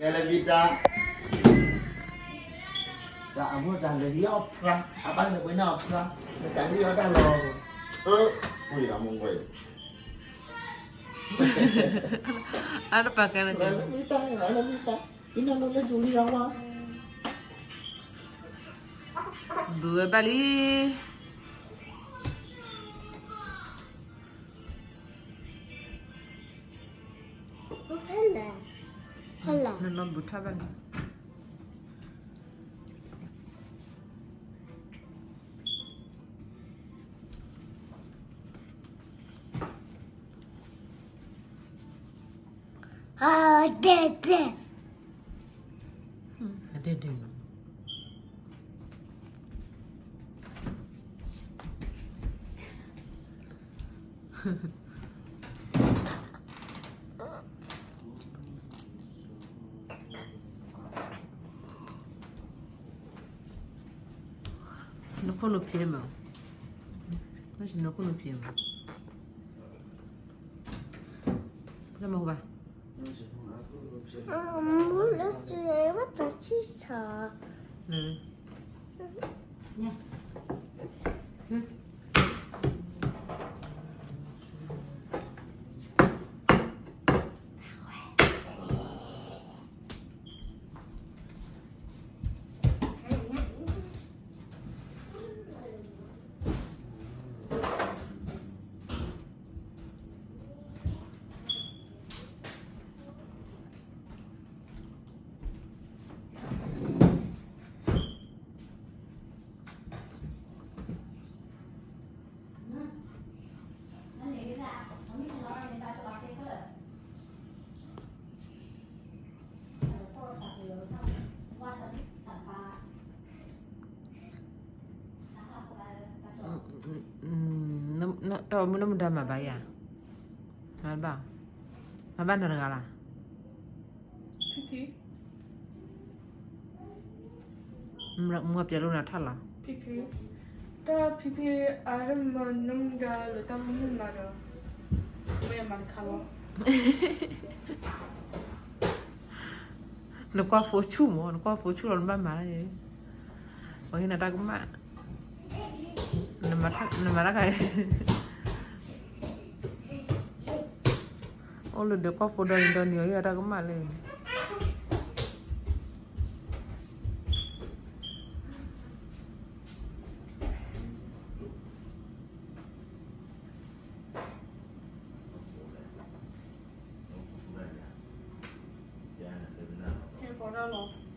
ကဲလၢမံတၢ်, တၢ်အမိၢ်တၢ်လဲၤလံအီၣ်ဖျါ, အဘၣ်လဲၤပှ့ၤန့ၢ်အီၣ်ဖျါ, နတၢ်လံအီၣ်တၢ်လီၤ, အၢ, ဝံၤအမိၢ်ဝဲ, အတပာ်ကဲန့ၣ်, လၢမံတၢ်, လၢမံတၢ်, အံၤနလီၤလၢယူၤလံအဝါ, ဘုးဝဲဘၣ်လံ. နနီၢ်ဘူးထီၣ်ဘၣ်န့ၣ်, အဒဲဒဲ, အဒဲဒဲနီၤ. နခိၣ်နူာ်ဖျ့မး, နခိၣ်နူာ်ဖျ့မး, လၢမဘၣ် မူလၢစဝဲတၢ်ဆံဆး, တၢ်မူနမူဒါမၤဘၣ်ယၤ, မၤဘၣ်, မၤဘၣ်နတဂၤလီၤ. ဖံဖံ, မ့ၢ်ပျဲလိာ်နထၣ်လီၤ. ဖံဖံ, တၢ်ဖံဖံအါတမၤနမူဒါလၢတၢ်မုၢ်မၤဒီး, မ့ၢ်မၤတခါလီၤ. နကွၢ်ဖိဆူၣ်မး, နကွၢ်ဖိဆူၣ်လီၤနဘၣ်မၤ, ပှၤဟ့ၣ်နၤတၢ်ကမၣ်, နမၤတၢ်ခါအံၤ, အိၣ်လၢဒၢးကွၢ်ဖိဒီနံၤဒီနံၤအီၤ ဟ့ၣ်အီၤတၢ်ကမၣ်လၢ ဟဲကီးတၢ်လီၤ.